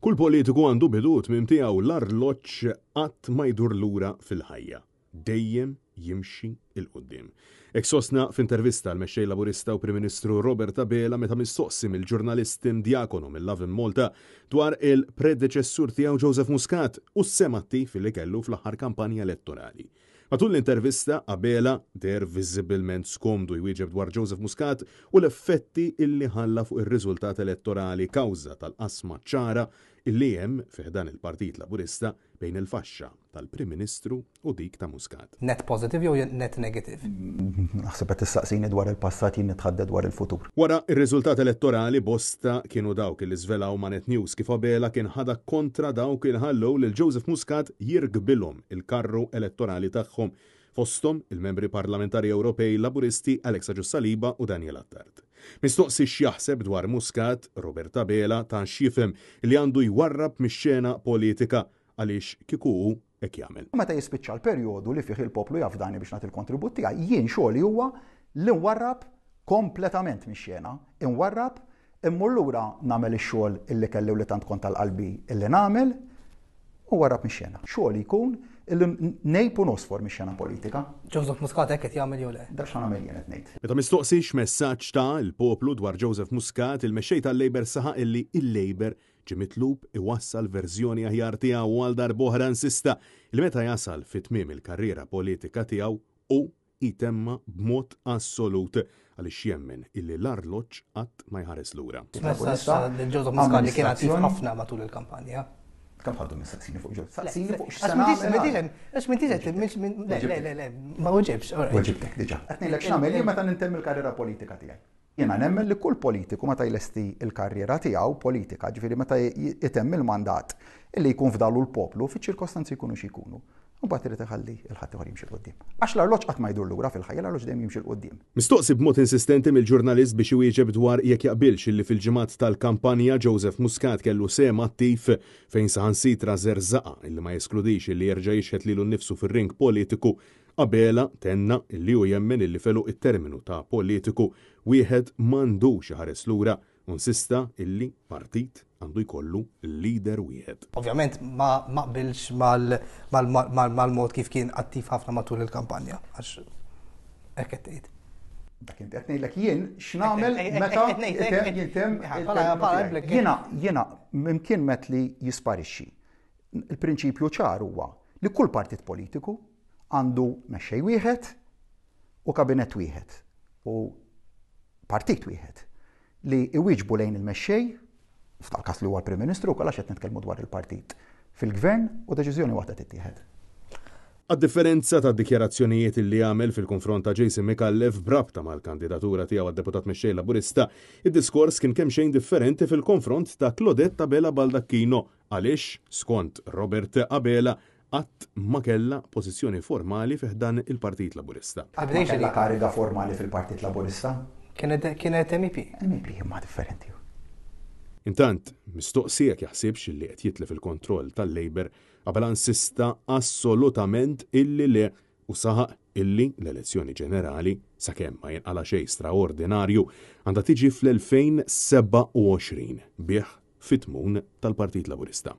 Kull politiku għandu bidu u tmiem tiegħu l-arloġġ qatt ma jdur lura fil-ħajja. Dejjem jimxi 'l quddiem. Hekk sostna f'intervista l-Mexxej Laburista u Prim Ministru Robert Abela meta mistoqsi mill-ġurnalist Tim Diacono mill-Lovin Malta dwar il-predeċessur tiegħu Joseph Muscat u s-sehem attiv li kellu fl-aħħar kampanja elettorali. Matul l-intervista, Abela deher viżibilment skomdu jwieġeb dwar Joseph Muscat u l-effetti illi ħalla fuq ir-riżultat elettorali kawża tal-qasma ċara illi hemm fi ħdan il-Partit Laburista bejn il-faxxa tal-Prim Ministru u dik ta' Muscat. Net positive jew net negative? Naħseb qed tistaqsini dwar il-passat jien nitħaddet dwar il-futur. Wara r-riżultat elettorali bosta kienu dawk illi żvelaw ma' Net News kif Abela kien ħadha kontra dawk il ħallew lil Joseph Muscat jirkbilhom il-karru elettorali tagħhom, fosthom il-Membri Parlamentari Ewropej Laburisti Alex Agius Saliba u Daniel Attard. Mistoqsi x'jaħseb dwar Muscat, Robert Abela ta x'jifhem li għandu jwarrab mix-xena politika għaliex kieku hu hekk jagħmel. Meta jispiċċa l-perjodu li fih il-poplu jafdani biex nagħti l-kontribut tiegħi, jien xogħli huwa li nwarrab kompletament mix-xena, inwarrab Immur lura nagħmel ix-xogħol illi kelli u li tant kont għal qalbi illi nagħmel u warrab mix-xena. Xogħli jkun illi ngħib u nosfor mix-xena politika. Joseph Muscat hekk qed jagħmel jew le? Dak x'ħa nagħmel jien qed ngħid. Meta mistoqsi x'messaġġ ta l-poplu dwar Joseph Muscat, il-Mexxej tal-Labour saħaq illi il-Labour ġie mitlub iwassal verżjoni aħjar tiegħu u għal darb'oħra insista li meta jasal fi tmiem il-karriera politika tiegħu hu Itemma b'mod assolut għaliex jemmen illi l-arloġġ qatt ma jħares lura. Messaġġ ta' lil Joseph Muscat li kien attiv ħafna matul il-kampanja. Kemm ħaddu mistaqsini fuq Joseph? Saqsini fuq x'se nagħmel. Għax m'intix qed le le le le ma weġibx. Weġibtek diġà. Qed ngħidlek x'nagħmel jien meta nintemm il-karriera politika tiegħi. Jiena nemmen li kull politiku meta jlesti l-karriera tiegħu politika, ġifieri meta jtemm il-mandat illi jkun fdalu l-poplu, fiċ-ċirkostanzi jkunu xi jkunu, imbagħad irid iħalli 'l ħaddieħor jimxi 'l quddiem. Għax l-arloġġ qatt ma jdur lura fil-ħajja, l-arloġġ dejjem jimxi 'l quddiem. Mistoqsi b'mod insistenti mill-ġurnalist biex iwieġeb dwar jekk jaqbilx illi fil-ġimgħat tal-kampanja Joseph Muscat kellu sehem attiv fejn saħansitra żerżaqha illi ma jeskludix illi jerġa' jixħet lilu nnifsu fir-ring politiku, Abela tenna li hu jemmen illi f'għeluq it-terminu ta' politiku wieħed m'għandux iħares lura u nsista illi partit għandu jkollu leader wieħed. Ovvjament ma qbilx mal-mod kif kien attiv ħafna matul il-kampanja għax hekk qed tgħid. Dak inti qed ngħidlek jien x'nagħmel meta jintemm il-terminu. Jiena jiena mimkien met li jisparixxi. Il-prinċipju ċar huwa li kull partit politiku għandu mexxej wieħed u kabinett wieħed u partit wieħed li iwieġbu lejn il-mexxej, f'dal-każ li huwa l-Prim Ministru wkoll għax qed nitkellmu dwar il-partit fil-gvern u deċiżjoni waħda tittieħed. Għad-differenza tad-dikjarazzjonijiet li għamel fil-konfront ta' Jason Micallef b'rabta mal-kandidatura tiegħu għad-Deputat Mexxej Laburista, id-diskors kien kemxejn differenti fil-konfront ta' Claudette Abela Baldacchino għaliex, skont Robert Abela, qatt ma kellha pożizzjoni formali fi ħdan il-Partit Laburista. Qatt ma kellha kariga formali fil-Partit Laburista. Kienet MEP. MEP imma differenti. Intant, mistoqsi jekk jaħsibx li qed jitlef il-kontroll tal-Labour, Abela insista assolutament illi le u saħaq illi l-elezzjoni ġenerali, sakemm ma jinqala' xejn straordinarju, għandha tiġi fl-2027 bih fit-tmun tal-Partit Laburista.